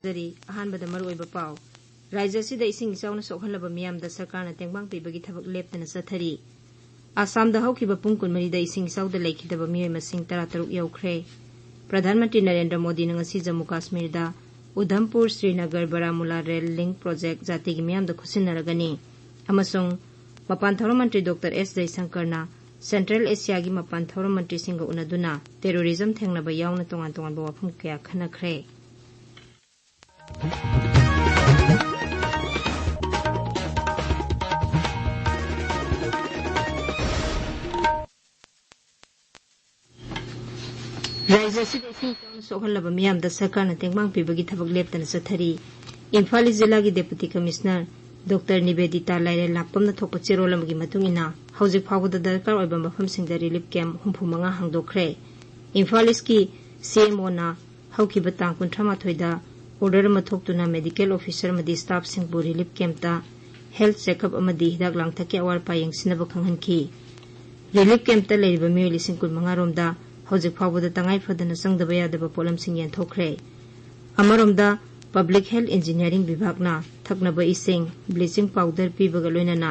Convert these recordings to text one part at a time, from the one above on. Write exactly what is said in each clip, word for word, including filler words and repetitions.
ꯊꯥꯖꯔꯤ꯫ ꯑꯍꯥꯟꯕꯗ ꯃꯔꯨꯑꯣꯏꯕ ꯄꯥꯎ꯫ ꯔꯥꯖ꯭ꯌ ꯑꯁꯤꯗ ꯏꯁꯤꯡ ꯏꯆꯥꯎꯅ ꯁꯣꯛꯍꯜꯂꯕ ꯃꯤꯌꯥꯝꯗ ꯁꯔꯀꯥꯔꯅ ꯇꯦꯡꯕꯥꯡ ꯄꯤꯕꯒꯤ ꯊꯕꯛ ꯂꯦꯞꯇꯅ ꯆꯠꯊꯔꯤ꯫ ꯑꯁꯥꯝꯗ ꯍꯧꯈꯤꯕ ꯄꯨꯡ ꯀꯨꯟꯃꯔꯤꯗ ꯏꯁꯤꯡ ꯏꯆꯥꯎꯗ ꯂꯩꯈꯤꯗꯕ ꯃꯤꯑꯣꯏ ꯃꯁꯤꯡ ꯇꯔꯥꯇꯔꯨꯛ ꯌꯧꯈ꯭ꯔꯦ꯫ ꯄ꯭ꯔꯙꯥꯟ ꯃꯟꯇ꯭ꯔꯤ ꯅꯔꯦꯟꯗ꯭ꯔ ꯃꯣꯗꯤꯅ ꯉꯁꯤ ꯖꯝꯃꯨ ꯀꯥꯁꯃꯤꯔꯗ Udhampur Srinagar Baramulla rail link project ꯖꯥꯇꯤꯒꯤ ꯃꯤꯌꯥꯝꯗ ꯈꯨꯠꯁꯤꯟꯅꯔꯒꯅꯤ ꯑꯃꯁꯨꯡ ꯃꯄꯥꯟ ꯊꯧꯔꯝ ꯃꯟꯇ꯭ꯔꯤ ꯗꯣꯛꯇꯔ ꯑꯦꯁ ꯖꯌꯁꯪꯀꯔꯅ ꯁꯦꯟꯇ꯭ꯔꯦꯜ ꯑꯦꯁꯤꯌꯥꯒꯤ ꯃꯄꯥꯟ ꯊꯧꯔꯝ ꯃꯟꯇ꯭ꯔꯤꯁꯤꯡꯒ ꯎꯅꯗꯨꯅ ꯇꯦꯔꯣꯔꯤꯖꯝ ꯊꯦꯡꯅꯕ ꯌꯥꯎꯅ ꯇꯣꯉꯥꯟ ꯇꯣꯉꯥꯟꯕ ꯋꯥꯐꯝ ꯀꯌꯥ ꯈꯟꯅꯈ꯭ꯔꯦ꯫ ꯔꯥꯖ꯭ꯌ ꯑꯁꯤꯗ ꯏꯁꯤꯡ ꯏꯆꯥꯎꯅ ꯁꯣꯛꯍꯜꯂꯕ ꯃꯤꯌꯥꯝꯗ ꯁꯔꯀꯥꯔꯅ ꯇꯦꯡꯕꯥꯡ ꯄꯤꯕꯒꯤ ꯊꯕꯛ ꯂꯦꯞꯇꯅ ꯆꯠꯊꯔꯤ꯫ ꯏꯝꯐꯥꯜ ꯏꯁ ꯖꯤꯂꯥꯒꯤ ꯗꯦꯄꯨꯇꯤ ꯀꯃꯤꯁꯅꯔ ꯗꯣꯛꯇꯔ ꯅꯤꯕꯦꯗꯤꯇꯥ ꯂꯥꯏꯔꯦꯜ ꯂꯥꯛꯄꯝꯅ ꯊꯣꯛꯄ ꯆꯦꯔꯣꯜ ꯑꯃꯒꯤ ꯃꯇꯨꯡ ꯏꯟꯅ, ꯍꯧꯖꯤꯛ ꯐꯥꯎꯕꯗ ꯗꯔꯀꯥꯔ ꯑꯣꯏꯕ ꯃꯐꯝꯁꯤꯡꯗ ꯔꯤꯂꯤꯐ ꯀꯦꯝꯞ ꯍꯨꯝꯐꯨ ꯃꯉꯥ ꯍꯥꯡꯗꯣꯛꯈ꯭ꯔꯦ꯫ ꯏꯝꯐꯥꯜ ꯏꯁꯀꯤ ꯁꯤ ꯑꯦꯝ ꯑꯣꯅ ꯍꯧꯈꯤꯕ ꯇꯥꯡ ꯀꯨꯟꯊ꯭ꯔꯥ ꯃꯥꯊꯣꯏꯗ ꯑꯣꯔꯗꯔ ꯑꯃ ꯊꯣꯛꯇꯨꯅ ꯃꯦꯗꯤꯀꯦꯜ ꯑꯣꯐꯤꯁꯔ ꯑꯃꯗꯤ ꯁ꯭ꯇꯥꯐꯁꯤꯡꯕꯨ ꯔꯤꯂꯤꯐ ꯀꯦꯝꯞꯇ ꯍꯦꯜꯊ ꯆꯦꯛꯑꯞ ꯑꯃꯗꯤ ꯍꯤꯗꯥꯛ ꯂꯥꯡꯊꯛꯀꯤ ꯑꯋꯥꯠ ꯑꯄꯥ ꯌꯦꯡꯁꯤꯟꯅꯕ ꯈꯪꯍꯟꯈꯤ꯫ ꯔꯤꯂꯤꯐ ꯀꯦꯝꯞꯇ ꯂꯩꯔꯤꯕ ꯃꯤꯑꯣꯏ ꯂꯤꯁꯤꯡ ꯀꯨꯟꯃꯉꯥ ꯔꯣꯝꯗ ꯍꯧꯖꯤꯛ ꯐꯥꯎꯕꯗ ꯇꯉꯥꯏ ꯐꯗꯅ ꯆꯪꯗꯕ ꯌꯥꯗꯕ ꯄꯣꯠꯂꯝꯁꯤꯡ ꯌꯦꯟꯊꯣꯛꯈ꯭ꯔꯦ꯫ ꯑꯃꯔꯣꯝꯗ, ꯄꯕ꯭ꯂꯤꯛ ꯍꯦꯜꯊ ꯏꯟꯖꯤꯅꯤꯌꯥꯔꯤꯡ ꯕꯤꯚꯥꯒꯅ ꯊꯛꯅꯕ ꯏꯁꯤꯡ, ꯕ꯭ꯂꯤꯆꯤꯡ ꯄꯥꯎꯗꯔ ꯄꯤꯕꯒ ꯂꯣꯏꯅꯅ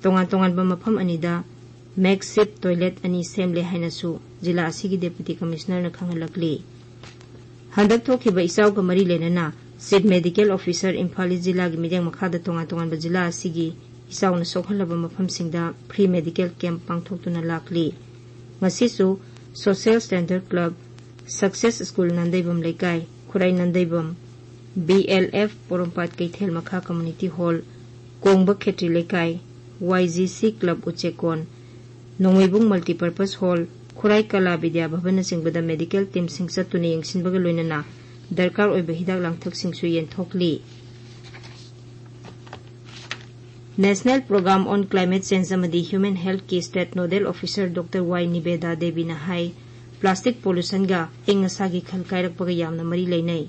ꯇꯣꯉꯥꯟ ꯇꯣꯉꯥꯟꯕ ꯃꯐꯝ ꯑꯅꯤꯗ ꯃꯦꯛꯁꯤꯞ ꯇꯣꯏꯂꯦꯠ ꯑꯅꯤ ꯁꯦꯝꯂꯦ ꯍꯥꯏꯅꯁꯨ ꯖꯤꯂꯥ ꯑꯁꯤꯒꯤ ꯗꯦꯄꯨꯇꯤ ꯀꯃꯤꯁꯅꯔꯅ ꯈꯪꯍꯜꯂꯛꯂꯤ꯫ ꯍꯟꯗꯛ ꯊꯣꯛꯈꯤꯕ ꯏꯆꯥꯎꯒ ꯃꯔꯤ ꯂꯩꯅꯅ ꯆꯤꯐ ꯃꯦꯗꯤꯀꯦꯜ ꯑꯣꯐꯤꯁꯔ ꯏꯝꯐꯥꯜ ꯏꯁ ꯖꯤꯂꯥꯒꯤ ꯃꯤꯠꯌꯦꯡ ꯃꯈꯥꯗ ꯇꯣꯉꯥꯟ ꯇꯣꯉꯥꯟꯕ ꯖꯤꯂꯥ ꯑꯁꯤꯒꯤ ꯏꯆꯥꯎꯅ ꯁꯣꯛꯍꯜꯂꯕ ꯃꯐꯝꯁꯤꯡꯗ ꯐ꯭ꯔꯤ ꯃꯦꯗꯤꯀꯦꯜ ꯀꯦꯝꯞ ꯄꯥꯡꯊꯣꯛꯇꯨꯅ ꯂꯥꯛꯂꯤ꯫ ꯉꯁꯤꯁꯨ social standard club, success school Nandeibam ꯂꯩꯀꯥꯏ, Khurai Nandeibam, B L F Porompat ꯀꯩꯊꯦꯜ ꯃꯈꯥ ꯀꯝꯃ꯭ꯌꯨꯅꯤꯇꯤ ꯍꯣꯜ, ꯀꯣꯡꯕ ꯈꯦꯇ꯭ꯔꯤ ꯂꯩꯀꯥꯏ, Y G C club Uchekon, Nongmeibung multipurpose hall, Khurai Kala Vidya ꯚꯕꯟꯅꯆꯤꯡꯕꯗ medical ꯇꯤꯝꯁꯤꯡ ꯆꯠꯇꯨꯅ ꯌꯦꯡꯁꯤꯟꯕꯒ ꯂꯣꯏꯅꯅ ꯗꯔꯀꯥꯔ ꯑꯣꯏꯕ ꯍꯤꯗꯥꯛ ꯂꯥꯡꯊꯛꯁꯤꯡꯁꯨ ꯌꯦꯟꯊꯣꯛꯂꯤ꯫ National Program on Climate Change ꯑꯃꯗꯤ Human Health ꯀꯤ ꯁ꯭ꯇꯦꯠ ꯅꯣꯗꯦꯜ ꯑꯣꯐꯤꯁꯔ ꯗꯣꯛꯇꯔ ꯋꯥꯏ ꯅꯤꯕꯦꯗꯥ ꯗꯦꯕꯤꯅ ꯍꯥꯏ, ꯄ꯭ꯂꯥꯁꯇꯤꯛ ꯄꯣꯂꯨꯁꯟꯒ ꯑꯏꯪ ꯑꯁꯥꯒꯤ ꯈꯜ ꯀꯥꯏꯔꯛꯄꯒ ꯌꯥꯝꯅ ꯃꯔꯤ ꯂꯩꯅꯩ꯫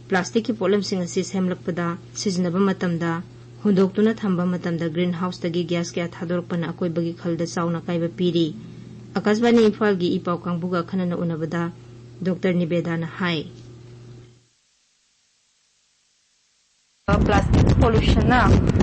ꯄ꯭ꯂꯥꯁꯇꯤꯛꯀꯤ ꯄꯣꯠꯂꯝꯁꯤꯡ ꯑꯁꯤ ꯁꯦꯝꯂꯛꯄꯗ, ꯁꯤꯖꯤꯟꯅꯕ ꯃꯇꯝꯗ, ꯍꯨꯟꯗꯣꯛꯇꯨꯅ ꯊꯝꯕ ꯃꯇꯝꯗ ꯒ꯭ꯔꯤꯟ ꯍꯥꯎꯁꯇꯒꯤ ꯒ꯭ꯌꯥꯁ ꯀꯌꯥ ꯊꯥꯗꯣꯔꯛꯄꯅ ꯑꯀꯣꯏꯕꯒꯤ ꯈꯜꯗ ꯆꯥꯎꯅ ꯑꯀꯥꯏꯕ ꯄꯤꯔꯤ꯫ ꯑꯥꯀꯥꯁꯕꯥꯅꯤ ꯏꯝꯐꯥꯜꯒꯤ ꯏ ꯄꯥꯎ ꯀꯥꯡꯕꯨꯒ ꯑꯈꯟꯅꯅ ꯎꯅꯕꯗ ꯗꯣꯛꯇꯔ ꯅꯤꯕꯦꯗꯥꯅ ꯍꯥꯏ꯫ ꯄ꯭ꯂꯥꯁꯇꯤꯛ ꯄꯣꯂꯨꯁꯟꯅ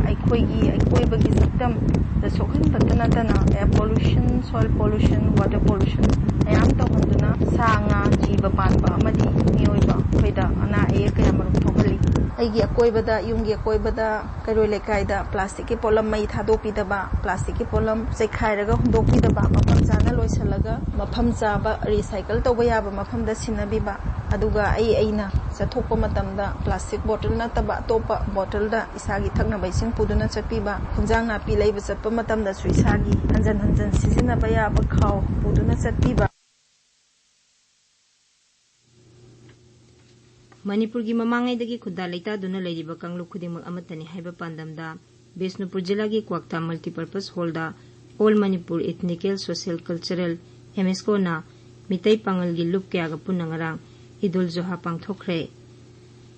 ꯑꯩꯈꯣꯏꯒꯤ ꯑꯀꯣꯏꯕꯒꯤ ꯁꯛꯇꯝꯗ ꯁꯣꯛꯍꯟꯕꯇ ꯅꯠꯇꯅ, air pollution, soil pollution, water pollution ꯃꯌꯥꯝ ꯇꯧꯍꯟꯗꯨꯅ ꯁꯥ ꯉꯥ, ꯖꯤꯕ ꯄꯥꯟꯕ ꯑꯃꯗꯤ ꯃꯤꯑꯣꯏꯕ ꯑꯩꯈꯣꯏꯗ ꯑꯅꯥ ꯑꯌꯦꯛ ꯀꯌꯥ ꯃꯔꯨꯝ ꯊꯣꯛꯍꯜꯂꯤ꯫ ꯑꯩꯒꯤ ꯑꯀꯣꯏꯕꯗ, ꯌꯨꯝꯒꯤ ꯑꯀꯣꯏꯕꯗ, ꯀꯩꯔꯣꯏ ꯂꯩꯀꯥꯏꯗ ꯄ꯭ꯂꯥꯁꯇꯤꯛꯀꯤ ꯄꯣꯠꯂꯝ ꯃꯩ ꯊꯥꯗꯣꯛꯄꯤꯗꯕ, ꯄ꯭ꯂꯥꯁꯇꯤꯛꯀꯤ ꯄꯣꯠꯂꯝ ꯆꯩꯈꯥꯏꯔꯒ ꯍꯨꯟꯗꯣꯛꯄꯤꯗꯕ, ꯃꯐꯝ ꯆꯥꯅ ꯂꯣꯏꯁꯤꯜꯂꯒ ꯃꯐꯝ ꯆꯥꯕ recycle ꯇꯧꯕ ꯌꯥꯕ ꯃꯐꯝꯗ ꯁꯤꯟꯅꯕꯤꯕ, ꯑꯗꯨꯒ ꯑꯩ ꯑꯩꯅ ꯆꯠꯊꯣꯛꯄ ꯃꯇꯝꯗ ꯄ꯭ꯂꯥꯁꯇꯤꯛ ꯕꯣꯇꯜ ꯅꯠꯇꯕ ꯑꯇꯣꯞꯄ ꯕꯣꯇꯜꯗ ꯏꯁꯥꯒꯤ ꯊꯛꯅꯕ ꯏꯁꯤꯡ ꯄꯨꯗꯨꯅ ꯆꯠꯄꯤꯕ, ꯍꯤꯟꯖꯥꯡ ꯅꯥꯄꯤ ꯂꯩꯕ ꯆꯠꯄ ꯃꯇꯝꯗꯁꯨ ꯏꯁꯥꯒꯤ ꯍꯟꯖꯟ ꯍꯟꯖꯟ ꯁꯤꯖꯤꯟꯅꯕ ꯌꯥꯕ ꯈꯥꯎ ꯄꯨꯗꯨꯅ ꯆꯠꯄꯤꯕ꯫ ꯃꯅꯤꯄꯨꯔꯒꯤ ꯃꯃꯥꯡꯉꯩꯗꯒꯤ ꯈꯨꯟꯗꯥ ꯂꯩꯇꯥꯗꯨꯅ ꯂꯩꯔꯤꯕ ꯀꯥꯡꯂꯨꯞ ꯈꯨꯗꯤꯡꯃꯛ ꯑꯃꯠꯇꯅꯤ ꯍꯥꯏꯕ ꯄꯥꯟꯗꯝꯗ ꯕꯤꯁꯅꯨꯄꯨꯔ ꯖꯤꯂꯥꯒꯤ ꯀ꯭ꯋꯥꯛꯇꯥ Multipurpose Hallꯗ All Manipur Ethnical Social Cultural, MSCOꯅ Meitei ꯄꯥꯉꯜꯒꯤ ꯂꯨꯞ ꯀꯌꯥꯒ ꯄꯨꯟꯅ ꯉꯔꯥꯡ ꯏꯗꯨꯜ ꯖꯨꯍꯥ ꯄꯥꯡꯊꯣꯛꯈ꯭ꯔꯦ꯫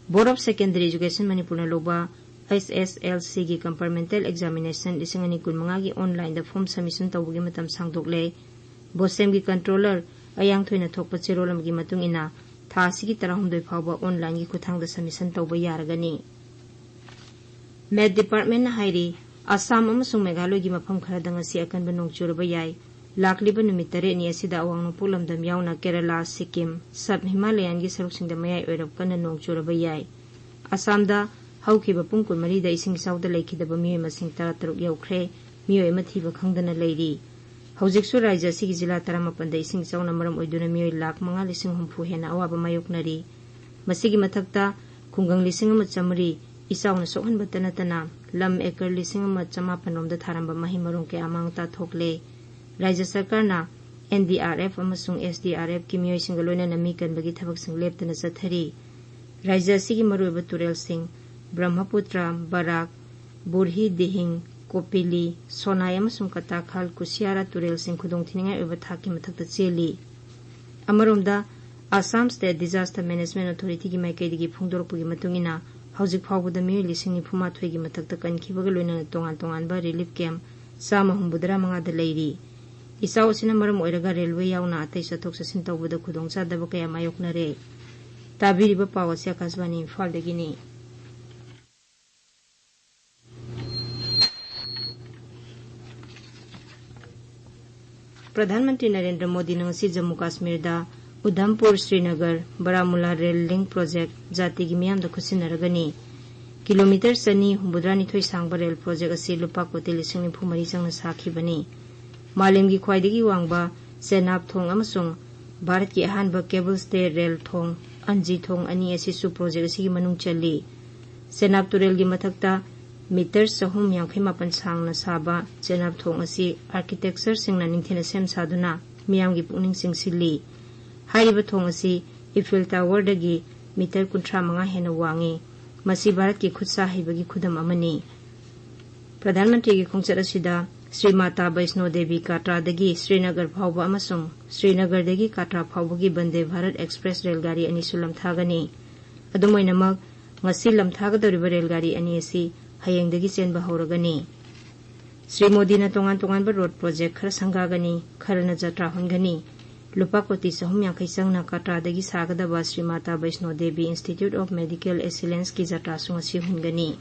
Board of Secondary Education ꯃꯅꯤꯄꯨꯔꯅ ꯂꯧꯕ HSLCꯒꯤ Compartmental Examination ꯂꯤꯁꯤꯡ ꯑꯅꯤ ꯀꯨꯟꯃꯉꯥꯒꯤ onlineꯗ form submission ꯇꯧꯕꯒꯤ ꯃꯇꯝ ꯁꯥꯡꯗꯣꯛꯂꯦ꯫ BOSEMꯒꯤ controller ꯑꯌꯥꯡꯊꯣꯏꯅ ꯊꯣꯛꯄ ꯆꯦꯔꯣꯜ ꯑꯃꯒꯤ ꯃꯇꯨꯡ ꯏꯟꯅ, ꯊꯥ ꯑꯁꯤꯒꯤ ꯇꯔꯥꯍꯨꯝꯗꯣꯏ ꯐꯥꯎꯕ onlineꯒꯤ ꯈꯨꯠꯊꯥꯡꯗ submission ꯇꯧꯕ ꯌꯥꯔꯒꯅꯤ꯫ Met Departmentꯅ ꯍꯥꯏꯔꯤ, ꯑꯁꯥꯝ ꯑꯃꯁꯨꯡ ꯃꯦꯘꯥꯂꯌꯒꯤ ꯃꯐꯝ ꯈꯔꯗ ꯉꯁꯤ ꯑꯀꯟꯕ ꯅꯣꯡ ꯆꯨꯔꯕ ꯌꯥꯏ꯫ ꯂꯥꯛꯂꯤꯕ ꯅꯨꯃꯤꯠ ꯇꯔꯦꯠꯅꯤ ꯑꯁꯤꯗ ꯑꯋꯥꯡ ꯅꯣꯡꯄꯣꯛ ꯂꯝꯗꯝ ꯌꯥꯎꯅ ꯀꯦꯔꯂꯥ, ꯁꯤꯛꯀꯤꯝ, sub Himalayanꯒꯤ ꯁꯔꯨꯛꯁꯤꯡꯗ ꯃꯌꯥꯏ ꯑꯣꯏꯔꯞ ꯀꯟꯅ ꯅꯣꯡ ꯆꯨꯔꯕ ꯌꯥꯏ꯫ ꯑꯁꯥꯝꯗ ꯍꯧꯈꯤꯕ ꯄꯨꯡ ꯀꯨꯟꯃꯔꯤꯗ ꯏꯁꯤꯡ ꯏꯆꯥꯎꯗ ꯂꯩꯈꯤꯗꯕ ꯃꯤꯑꯣꯏ ꯃꯁꯤꯡ ꯇꯔꯥꯇꯔꯨꯛ ꯌꯧꯈ꯭ꯔꯦ꯫ ꯃꯤꯑꯣꯏ ꯑꯃ ꯊꯤꯕ ꯈꯪꯗꯅ ꯂꯩꯔꯤ꯫ ꯍꯧꯖꯤꯛꯁꯨ ꯔꯥꯖ꯭ꯌ ꯑꯁꯤꯒꯤ ꯖꯤꯂꯥ ꯇꯔꯥꯃꯥꯄꯟꯗ ꯏꯁꯤꯡ ꯏꯆꯥꯎꯅ ꯃꯔꯝ ꯑꯣꯏꯗꯨꯅ ꯃꯤꯑꯣꯏ ꯂꯥꯈ ꯃꯉꯥ ꯂꯤꯁꯤꯡ ꯍꯨꯝꯐꯨ ꯍꯦꯟꯅ ꯑꯋꯥꯕ ꯃꯥꯌꯣꯛꯅꯔꯤ꯫ ꯃꯁꯤꯒꯤ ꯃꯊꯛꯇ ꯈꯨꯡꯒꯪ ꯂꯤꯁꯤꯡ ꯑꯃ ꯆꯥꯃꯔꯤ ꯏꯆꯥꯎꯅ ꯁꯣꯛꯍꯟꯕꯇ ꯅꯠꯇꯅ ꯂꯝ acre ꯂꯤꯁꯤꯡ ꯑꯃ ꯆꯃꯥꯄꯟ ꯔꯣꯝꯗ ꯊꯥꯔꯝꯕ ꯃꯍꯩ ꯃꯔꯣꯡ ꯀꯌꯥ ꯑꯃꯥꯡ ꯑꯇꯥ ꯊꯣꯛꯂꯦ꯫ ꯔꯥꯖ꯭ꯌ ꯁꯔꯀꯥꯔꯅ NDRF ꯑꯃꯁꯨꯡ SDRFꯀꯤ ꯃꯤꯑꯣꯏꯁꯤꯡꯒ ꯂꯣꯏꯅꯅ ꯃꯤ ꯀꯟꯕꯒꯤ ꯊꯕꯛꯁꯤꯡ ꯂꯦꯞꯇꯅ ꯆꯠꯊꯔꯤ꯫ ꯔꯥꯖ꯭ꯌ ꯑꯁꯤꯒꯤ ꯃꯔꯨꯑꯣꯏꯕ ꯇꯨꯔꯦꯜꯁꯤꯡ ꯕ꯭ꯔꯍ꯭ꯃꯄꯨꯇ꯭ꯔ, ꯕꯔꯥꯛ, ꯕꯨꯔꯍꯤ ꯗꯤꯍꯤꯡ, ꯀꯣꯄꯤꯂꯤ, ꯁꯣꯅꯥꯏ ꯑꯃꯁꯨꯡ ꯀꯇꯥꯈꯥꯜ, ꯀꯨꯁꯤꯌꯥꯔꯥ ꯇꯨꯔꯦꯜꯁꯤꯡ ꯈꯨꯗꯣꯡꯊꯤꯅꯤꯡꯉꯥꯏ ꯑꯣꯏꯕ ꯊꯥꯛꯀꯤ ꯃꯊꯛꯇ ꯆꯦꯜꯂꯤ꯫ ꯑꯃꯔꯣꯝꯗ, Assam State Disaster Management Authorityꯒꯤ ꯃꯥꯏꯀꯩꯗꯒꯤ ꯐꯣꯡꯗꯣꯔꯛꯄꯒꯤ ꯃꯇꯨꯡ ꯏꯟꯅ, ꯍꯧꯖꯤꯛ ꯐꯥꯎꯕꯗ ꯃꯤꯑꯣꯏ ꯂꯤꯁꯤꯡ ꯅꯤꯐꯨ ꯃꯥꯊꯣꯏꯒꯤ ꯃꯊꯛꯇ ꯀꯟꯈꯤꯕꯒ ꯂꯣꯏꯅꯅ ꯇꯣꯉꯥꯟ ꯇꯣꯉꯥꯟꯕ relief camp ꯆꯥꯝꯃ ꯍꯨꯝꯐꯨꯇꯔꯥ ꯃꯉꯥꯗ ꯂꯩꯔꯤ꯫ ꯏꯆꯥꯎ ꯑꯁꯤꯅ ꯃꯔꯝ ꯑꯣꯏꯔꯒ railway ꯌꯥꯎꯅ ꯑꯇꯩ ꯆꯠꯊꯣꯛ ꯆꯠꯁꯤꯟ ꯇꯧꯕꯗ ꯈꯨꯗꯣꯡꯆꯥꯗꯕ ꯀꯌꯥ ꯃꯥꯌꯣꯛꯅꯔꯦ꯫ ꯇꯥꯕꯤꯔꯤꯕ ꯄꯥꯎ ꯑꯁꯤ ꯑꯀꯥꯁꯕꯥꯅꯤ ꯏꯝꯐꯥꯜꯗꯒꯤꯅꯤ꯫ ꯄ꯭ꯔꯙꯥꯟ ꯃꯟꯇ꯭ꯔꯤ ꯅꯔꯦꯟꯗ꯭ꯔ ꯃꯣꯗꯤꯅ ꯉꯁꯤ ꯖꯝꯃꯨ ꯀꯥꯁꯃꯤꯔꯗ Udhampur Srinagar Baramulla rail link project ꯖꯥꯇꯤꯒꯤ ꯃꯤꯌꯥꯝꯗ ꯈꯨꯠꯁꯤꯟꯅꯔꯒꯅꯤ꯫ ꯀꯤꯂꯣꯃꯤꯇꯔ ꯆꯅꯤ ꯍꯨꯝꯐꯨꯇꯔꯥꯅꯤꯊꯣꯏ ꯁꯥꯡꯕ ꯔꯦꯜ ꯄ꯭ꯔꯣꯖꯦꯛ ꯑꯁꯤ ꯂꯨꯄꯥ ꯀꯣꯇꯤ ꯂꯤꯁꯤꯡ ꯅꯤꯐꯨ ꯃꯔꯤ ꯆꯪꯅ ꯁꯥꯈꯤꯕꯅꯤ꯫ ꯃꯥꯂꯦꯝꯒꯤ ꯈ꯭ꯋꯥꯏꯗꯒꯤ ꯋꯥꯡꯕ ꯆꯦꯅꯥꯕ ꯊꯣꯡ ꯑꯃꯁꯨꯡ ꯚꯥꯔꯠꯀꯤ ꯑꯍꯥꯟꯕ ꯀꯦꯕꯜ ꯁ꯭ꯇꯦ ꯔꯦꯜ ꯊꯣꯡ ꯑꯟꯖꯤ ꯊꯣꯡ ꯑꯅꯤ ꯑꯁꯤꯁꯨ ꯄ꯭ꯔꯣꯖꯦꯛ ꯑꯁꯤꯒꯤ ꯃꯅꯨꯡ ꯆꯜꯂꯤ꯫ ꯆꯦꯅꯥꯕ ꯇꯨꯔꯦꯜꯒꯤ ꯃꯊꯛꯇ ꯃꯤꯇꯔ ꯆꯍꯨꯝ ꯌꯥꯡꯈꯩ ꯃꯥꯄꯟ ꯁꯥꯡꯅ ꯁꯥꯕ ꯆꯦꯅꯥꯕ ꯊꯣꯡ ꯑꯁꯤ ꯑꯥꯔꯀꯤꯇꯦꯛꯆꯔꯁꯤꯡꯅ ꯅꯤꯡꯊꯤꯅ ꯁꯦꯝ ꯁꯥꯗꯨꯅ ꯃꯤꯌꯥꯝꯒꯤ ꯄꯨꯛꯅꯤꯡ ꯆꯤꯡꯁꯤꯜꯂꯤ꯫ ꯍꯥꯏꯔꯤꯕ ꯊꯣꯡ ꯑꯁꯤ ꯏꯐꯤꯜ ꯇꯥꯋꯔꯗꯒꯤ ꯃꯤꯇꯔ ꯀꯨꯟꯊ꯭ꯔꯥ ꯃꯉꯥ ꯍꯦꯟꯅ ꯋꯥꯡꯉꯤ꯫ ꯃꯁꯤ ꯚꯥꯔꯠꯀꯤ ꯈꯨꯠꯁꯥ ꯍꯩꯕꯒꯤ ꯈꯨꯗꯝ ꯑꯃꯅꯤ꯫ ꯄ꯭ꯔꯙꯥꯟ ꯃꯟꯇ꯭ꯔꯤꯒꯤ ꯈꯣꯡꯆꯠ ꯑꯁꯤꯗ ꯁ꯭ꯔꯤ ꯃꯥꯇꯥ ꯕꯩꯁꯅꯣ ꯗꯦꯕꯤ ꯀꯥꯇ꯭ꯔꯥꯗꯒꯤ ꯁ꯭ꯔꯤꯅꯒꯔ ꯐꯥꯎꯕ ꯑꯃꯁꯨꯡ ꯁ꯭ꯔꯤꯅꯒꯔꯗꯒꯤ ꯀꯥꯇ꯭ꯔꯥ ꯐꯥꯎꯕꯒꯤ ꯕꯟꯗꯦ ꯚꯥꯔꯠ ꯑꯦꯛꯁꯄ꯭ꯔꯦꯁ ꯔꯦꯜꯒꯥꯔꯤ ꯑꯅꯤꯁꯨ ꯂꯝꯊꯥꯒꯅꯤ꯫ ꯑꯗꯨꯝ ꯑꯣꯏꯅꯃꯛ, ꯉꯁꯤ ꯂꯝꯊꯥꯒꯗꯧꯔꯤꯕ ꯔꯦꯜꯒꯥꯔꯤ ꯑꯅꯤ ꯑꯁꯤ ꯍꯌꯦꯡꯗꯒꯤ ꯆꯦꯟꯕ ꯍꯧꯔꯒꯅꯤ꯫ ꯁ꯭ꯔꯤ ꯃꯣꯗꯤꯅ ꯇꯣꯉꯥꯟ ꯇꯣꯉꯥꯟꯕ ꯔꯣꯗ ꯄ꯭ꯔꯣꯖꯦꯛ ꯈꯔ ꯁꯪꯒꯥꯒꯅꯤ, ꯈꯔꯅ ꯖꯇ꯭ꯔꯥ ꯍꯨꯟꯒꯅꯤ꯫ ꯂꯨꯄꯥ ꯀꯣꯇꯤ ꯆꯍꯨꯝ ꯌꯥꯡꯈꯩ ꯆꯪꯅ ꯀꯥꯇ꯭ꯔꯥꯗꯒꯤ ꯁꯥꯒꯗꯕ Shri Mata Vaishno Devi institute of medical ꯑꯦꯛꯁꯤꯂꯦꯟꯁꯀꯤ ꯖꯇ꯭ꯔꯥꯁꯨ ꯉꯁꯤ ꯍꯨꯟꯒꯅꯤ꯫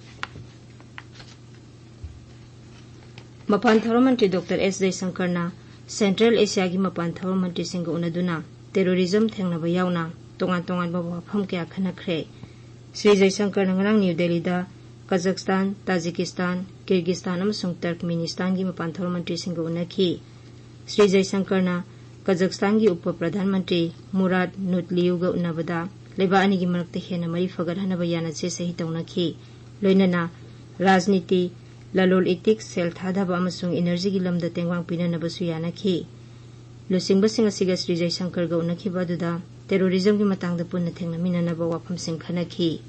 ꯃꯄꯥꯟ ꯊꯧꯔꯝ ꯃꯟꯇ꯭ꯔꯤ ꯗꯣꯛꯇꯔ ꯑꯦꯁ ꯖꯌꯁꯪꯀꯔꯅ ꯁꯦꯟꯇ꯭ꯔꯦꯜ ꯑꯦꯁꯤꯌꯥꯒꯤ ꯃꯄꯥꯟ ꯊꯧꯔꯝ ꯃꯟꯇ꯭ꯔꯤꯁꯤꯡꯒ ꯎꯅꯗꯨꯅ ꯇꯦꯔꯣꯔꯤꯖꯝ ꯊꯦꯡꯅꯕ ꯌꯥꯎꯅ ꯇꯣꯉꯥꯟ ꯇꯣꯉꯥꯟꯕ ꯋꯥꯐꯝ ꯀꯌꯥ ꯈꯟꯅꯈ꯭ꯔꯦ꯫ ꯁ꯭ꯔꯤ ꯖꯌꯁꯪꯀꯔꯅ ꯉꯔꯥꯡ ꯅ꯭ꯌꯨ ꯗꯦꯜꯂꯤꯗ ꯀꯖꯥꯛꯁꯇꯥꯟ, ꯇꯥꯖꯤꯀꯤꯁꯇꯥꯟ, ꯀꯤꯔꯒꯤꯁꯇꯥꯟ ꯑꯃꯁꯨꯡ ꯇꯔꯀꯃꯦꯅꯤꯁꯇꯥꯟꯒꯤ ꯃꯄꯥꯟ ꯊꯧꯔꯝ ꯃꯟꯇ꯭ꯔꯤꯁꯤꯡꯒ ꯎꯅꯈꯤ꯫ ꯁ꯭ꯔꯤ ꯖꯌꯁꯪꯀꯔꯅ ꯀꯖꯥꯛꯁꯇꯥꯟꯒꯤ ꯎꯄ ꯄ꯭ꯔꯙꯥꯟ ꯃꯟꯇ꯭ꯔꯤ ꯃꯨꯔꯥꯠ ꯅꯨꯠꯂꯤꯌꯨꯒ ꯎꯅꯕꯗ ꯂꯩꯕꯥꯛ ꯑꯅꯤꯒꯤ ꯃꯔꯛꯇ ꯍꯦꯟꯅ ꯃꯔꯤ ꯐꯒꯠꯍꯟꯅꯕ ꯌꯥꯅꯁꯦ ꯁꯍꯤ ꯇꯧꯅꯈꯤ꯫ ꯂꯣꯏꯅꯅ ꯔꯥꯖꯅꯤꯇꯤ, ꯂꯂꯣꯜ ꯏꯇꯤꯛ, ꯁꯦꯜ ꯊꯥꯗꯕ ꯑꯃꯁꯨꯡ ꯏꯅꯔꯖꯤꯒꯤ ꯂꯝꯗ ꯇꯦꯡꯕꯥꯡ ꯄꯤꯅꯅꯕꯁꯨ ꯌꯥꯅꯈꯤ꯫ ꯂꯨꯆꯤꯡꯕꯁꯤꯡ ꯑꯁꯤꯒ ꯁ꯭ꯔꯤ ꯖꯌꯁꯪꯀꯔꯒ ꯎꯅꯈꯤꯕ ꯑꯗꯨꯗ ꯇꯦꯔꯣꯔꯤꯖꯝꯒꯤ ꯃꯇꯥꯡꯗ ꯄꯨꯟꯅ ꯊꯦꯡꯅꯃꯤꯟꯅꯅꯕ ꯋꯥꯐꯝꯁꯤꯡ ꯈꯟꯅꯈꯤ꯫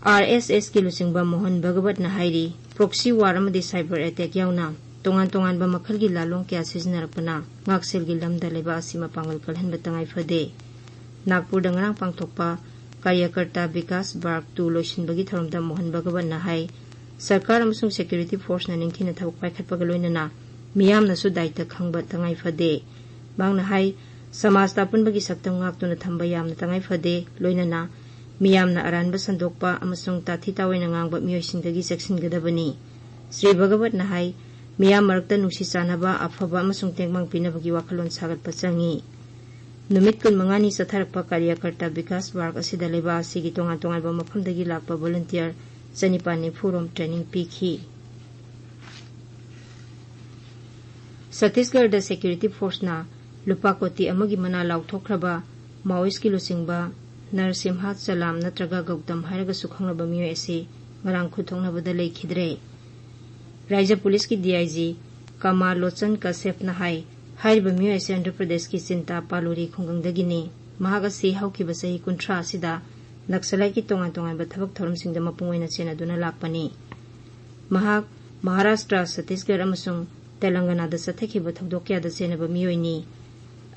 ꯑꯥꯔ ꯑꯦꯁ ꯑꯦꯁꯀꯤ ꯂꯨꯆꯤꯡꯕ ꯃꯣꯍꯟ ꯚꯒꯋꯠꯅ ꯍꯥꯏꯔꯤ, ꯄ꯭ꯔꯣꯛꯁꯤ ꯋꯥꯔ ꯑꯃꯗꯤ ꯁꯥꯏꯕꯔ ꯑꯦꯇꯦꯛ ꯌꯥꯎꯅ ꯇꯣꯉꯥꯟ ꯇꯣꯉꯥꯟꯕ ꯃꯈꯜꯒꯤ ꯂꯥꯂꯣꯡ ꯀꯌꯥ ꯁꯤꯖꯤꯟꯅꯔꯛꯄꯅ ꯉꯥꯛꯁꯦꯜꯒꯤ ꯂꯝꯗ ꯂꯩꯕꯥꯛ ꯑꯁꯤ ꯃꯄꯥꯡꯒꯜ ꯀꯜꯍꯟꯕ ꯇꯉꯥꯏ ꯐꯗꯦ꯫ ꯅꯥꯒꯄꯨꯔꯗ ꯉꯔꯥꯡ ꯄꯥꯡꯊꯣꯛꯄ ꯀꯥꯔꯌꯀꯔꯇꯥ ꯕꯤꯀꯥꯁ ꯕꯥꯔꯛ ꯇꯨ ꯂꯣꯏꯁꯤꯟꯕꯒꯤ ꯊꯧꯔꯝꯗ ꯃꯣꯍꯟ ꯚꯒꯋꯠꯅ ꯍꯥꯏ, ꯁꯔꯀꯥꯔ ꯑꯃꯁꯨꯡ ꯁꯦꯀ꯭ꯌꯨꯔꯤꯇꯤ ꯐꯣꯔꯁꯅ ꯅꯤꯡꯊꯤꯅ ꯊꯕꯛ ꯄꯥꯏꯈꯠꯄꯒ ꯂꯣꯏꯅꯅ ꯃꯤꯌꯥꯝꯅꯁꯨ ꯗꯥꯏꯇ ꯈꯪꯕ ꯇꯉꯥꯏ ꯐꯗꯦ꯫ ꯃꯍꯥꯛꯅ ꯍꯥꯏ, ꯁꯃꯥꯖꯇ ꯑꯄꯨꯟꯕꯒꯤ ꯁꯛꯇꯝ ꯉꯥꯛꯇꯨꯅ ꯊꯝꯕ ꯌꯥꯝꯅ ꯇꯉꯥꯏ ꯐꯗꯦ, ꯂꯣꯏꯅꯅ ꯃꯤꯌꯥꯝꯅ ꯑꯔꯥꯟꯕ ꯁꯟꯗꯣꯛꯄ ꯑꯃꯁꯨꯡ ꯇꯥꯊꯤ ꯇꯥꯑꯣꯏꯅ ꯉꯥꯡꯕ ꯃꯤꯑꯣꯏꯁꯤꯡꯗꯒꯤ ꯆꯦꯛꯁꯤꯟꯒꯗꯕꯅꯤ꯫ ꯁ꯭ꯔꯤ ꯚꯒꯋꯠꯅ ꯍꯥꯏ, ꯃꯤꯌꯥꯝ ꯃꯔꯛꯇ ꯅꯨꯡꯁꯤ ꯆꯥꯟꯅꯕ, ꯑꯐꯕ ꯑꯃꯁꯨꯡ ꯇꯦꯡꯕꯥꯡ ꯄꯤꯅꯕꯒꯤ ꯋꯥꯈꯜꯂꯣꯟ ꯁꯥꯒꯠꯄ ꯆꯪꯏ꯫ ꯅꯨꯃꯤꯠ ꯀꯨꯟꯃꯉꯥꯅꯤ ꯆꯠꯊꯔꯛꯄ ꯀꯥꯔꯤꯌꯥꯀꯔꯇꯥ ꯕꯤꯀꯥꯁ ꯕꯥꯔꯛ ꯑꯁꯤꯗ ꯂꯩꯕꯥꯛ ꯑꯁꯤꯒꯤ ꯇꯣꯉꯥꯟ ꯇꯣꯉꯥꯟꯕ ꯃꯐꯝꯗꯒꯤ ꯂꯥꯛꯄ volunteer ꯆꯅꯤꯄꯥꯟ ꯅꯤꯐꯨ ꯔꯣꯝ training ꯄꯤꯈꯤ꯫ ꯁꯠꯇꯤꯁꯒꯔꯗ security forceꯅ ꯂꯨꯄꯥ ꯀꯣꯇꯤ ꯑꯃꯒꯤ ꯃꯅꯥ ꯂꯥꯎꯊꯣꯛꯈ꯭ꯔꯕ Maoistꯀꯤ ꯂꯨꯆꯤꯡꯕ ꯅꯔꯁꯤꯝꯍ ꯆꯂꯥꯝ ꯅꯠꯇ꯭ꯔꯒ ꯒꯧꯇꯝ ꯍꯥꯏꯔꯒꯁꯨ ꯈꯪꯅꯕ ꯃꯤꯑꯣꯏ ꯑꯁꯤ ꯉꯔꯥꯡ ꯈꯨꯠꯊꯣꯛꯅꯕꯗ ꯂꯩꯈꯤꯗ꯭ꯔꯦ꯫ ꯔꯥꯏꯖ꯭ꯌ ꯄꯨꯂꯤꯁꯀꯤ DIG ꯀꯃꯥ ꯂꯣꯆꯟ ꯀꯁꯦꯞꯅ ꯍꯥꯏ, ꯍꯥꯏꯔꯤꯕ ꯃꯤꯑꯣꯏ ꯑꯁꯤ ꯑꯟꯙ꯭ꯔ ꯄ꯭ꯔꯗꯦꯁꯀꯤ ꯆꯤꯟꯇꯥ ꯄꯥꯂꯨꯔꯤ ꯈꯨꯡꯒꯪꯗꯒꯤꯅꯤ꯫ ꯃꯍꯥꯛ ꯑꯁꯤ ꯍꯧꯈꯤꯕ ꯆꯍꯤ ꯀꯨꯟꯊ꯭ꯔꯥ ꯑꯁꯤꯗ ꯅꯛꯁꯂꯥꯏꯠꯀꯤ ꯇꯣꯉꯥꯟ ꯇꯣꯉꯥꯟꯕ ꯊꯕꯛ ꯊꯧꯔꯝꯁꯤꯡꯗ ꯃꯄꯨꯡ ꯑꯣꯏꯅ ꯆꯦꯟꯅꯗꯨꯅ ꯂꯥꯛꯄꯅꯤ꯫ ꯃꯍꯥꯛ ꯃꯍꯥꯔꯥꯁꯇ꯭ꯔ, ꯁꯠꯇꯤꯁꯒꯔ ꯑꯃꯁꯨꯡ ꯇꯦꯂꯪꯒꯅꯥꯗ ꯆꯠꯊꯈꯤꯕ ꯊꯧꯗꯣꯛ ꯀꯌꯥꯗ ꯆꯦꯟꯅꯕ ꯃꯤꯑꯣꯏꯅꯤ꯫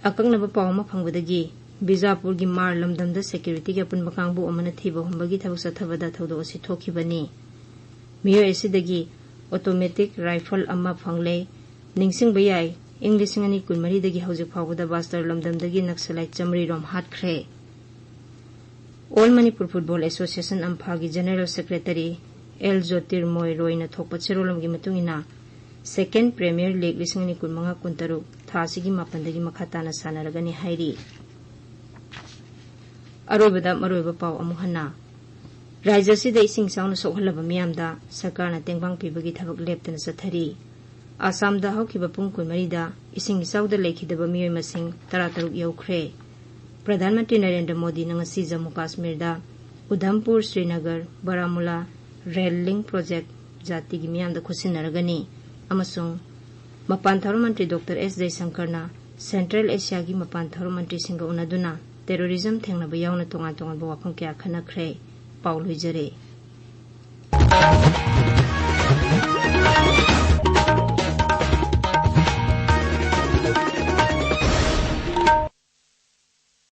ꯑꯀꯛꯅꯕ ꯄꯥꯎ ꯑꯃ ꯐꯪꯕꯗꯒꯤ ꯕꯤꯖꯥꯄꯨꯔꯒꯤ ꯃꯥꯔ ꯂꯝꯗꯝꯗ securityꯒꯤ ꯑꯄꯨꯟꯕ ꯀꯥꯡꯕꯨ ꯑꯃꯅ ꯊꯤꯕ ꯍꯨꯝꯕꯒꯤ ꯊꯕꯛ ꯆꯠꯊꯕꯗ ꯊꯧꯗꯣꯛ ꯑꯁꯤ ꯊꯣꯛꯈꯤꯕꯅꯤ꯫ ꯃꯤꯑꯣꯏ ꯑꯁꯤꯗꯒꯤ automatic rifle ꯑꯃ ꯐꯪꯂꯦ꯫ ꯅꯤꯡꯁꯤꯡꯕ ꯌꯥꯏ, ꯏꯪ ꯂꯤꯁꯤꯡ ꯑꯅꯤ ꯀꯨꯟꯃꯔꯤꯗꯒꯤ ꯍꯧꯖꯤꯛ ꯐꯥꯎꯕꯗ ꯕꯥꯁꯇꯔ ꯂꯝꯗꯝꯗꯒꯤ ꯅꯛꯁꯂꯥꯏꯠ ꯆꯥꯃꯔꯤ ꯔꯣꯝ ꯍꯥꯠꯈ꯭ꯔꯦ꯫ All Manipur Football Association ꯑꯝꯐꯥꯒꯤ General Secretary ꯑꯦꯜ ꯖꯣꯇꯤꯔꯃꯣꯏ ꯔꯣꯏꯅ ꯊꯣꯛꯄ ꯆꯦꯔꯣꯜ ꯑꯃꯒꯤ ꯃꯇꯨꯡ ꯏꯟꯅ, Second Premier League ꯂꯤꯁꯤꯡ ꯑꯅꯤ ꯀꯨꯟꯃꯉꯥ ꯀꯨꯟꯇꯔꯨꯛ ꯊꯥ ꯑꯁꯤꯒꯤ ꯃꯥꯄꯟꯗꯒꯤ ꯃꯈꯥ ꯇꯥꯅ ꯁꯥꯟꯅꯔꯒꯅꯤ ꯍꯥꯏꯔꯤ꯫ ꯑꯔꯣꯏꯕꯗ ꯃꯔꯨꯑꯣꯏꯕ ꯄꯥꯎ ꯑꯃꯨꯛ ꯍꯟꯅ꯫ ꯔꯥꯖ꯭ꯌ ꯑꯁꯤꯗ ꯏꯁꯤꯡ ꯏꯆꯥꯎꯅ ꯁꯣꯛꯍꯜꯂꯕ ꯃꯤꯌꯥꯝꯗ ꯁꯔꯀꯥꯔꯅ ꯇꯦꯡꯕꯥꯡ ꯄꯤꯕꯒꯤ ꯊꯕꯛ ꯂꯦꯞꯇꯅ ꯆꯠꯊꯔꯤ꯫ ꯑꯁꯥꯝꯗ ꯍꯧꯈꯤꯕ ꯄꯨꯡ ꯀꯨꯟꯃꯔꯤꯗ ꯏꯁꯤꯡ ꯏꯆꯥꯎꯗ ꯂꯩꯈꯤꯗꯕ ꯃꯤꯑꯣꯏ ꯃꯁꯤꯡ ꯇꯔꯥꯇꯔꯨꯛ ꯌꯧꯈ꯭ꯔꯦ꯫ ꯄ꯭ꯔꯙꯥꯟ ꯃꯟꯇ꯭ꯔꯤ ꯅꯔꯦꯟꯗ꯭ꯔ ꯃꯣꯗꯤꯅ ꯉꯁꯤ ꯖꯝꯃꯨ ꯀꯥꯁꯃꯤꯔꯗ Udhampur, Srinagar, Baramulla rail link project ꯖꯥꯇꯤꯒꯤ ꯃꯤꯌꯥꯝꯗ ꯈꯨꯠꯁꯤꯟꯅꯔꯒꯅꯤ ꯑꯃꯁꯨꯡ ꯃꯄꯥꯟ ꯊꯧꯔꯝ ꯃꯟꯇ꯭ꯔꯤ ꯗꯣꯛꯇꯔ ꯑꯦꯁ ꯖꯌꯁꯪꯀꯔꯅ ꯁꯦꯟꯇ꯭ꯔꯦꯜ ꯑꯦꯁꯤꯌꯥꯒꯤ ꯃꯄꯥꯟ ꯊꯧꯔꯝ ꯃꯟꯇ꯭ꯔꯤꯁꯤꯡꯒ ꯎꯅꯗꯨꯅ terrorism ꯊꯦꯡꯅꯕ ꯌꯥꯎꯅ ꯇꯣꯉꯥꯟ ꯇꯣꯉꯥꯟꯕ ꯋꯥꯐꯝ ꯀꯌꯥ ꯈꯟꯅꯈ꯭ꯔꯦ꯫ ꯄꯥꯎ ꯂꯣꯏꯖꯔꯦ꯫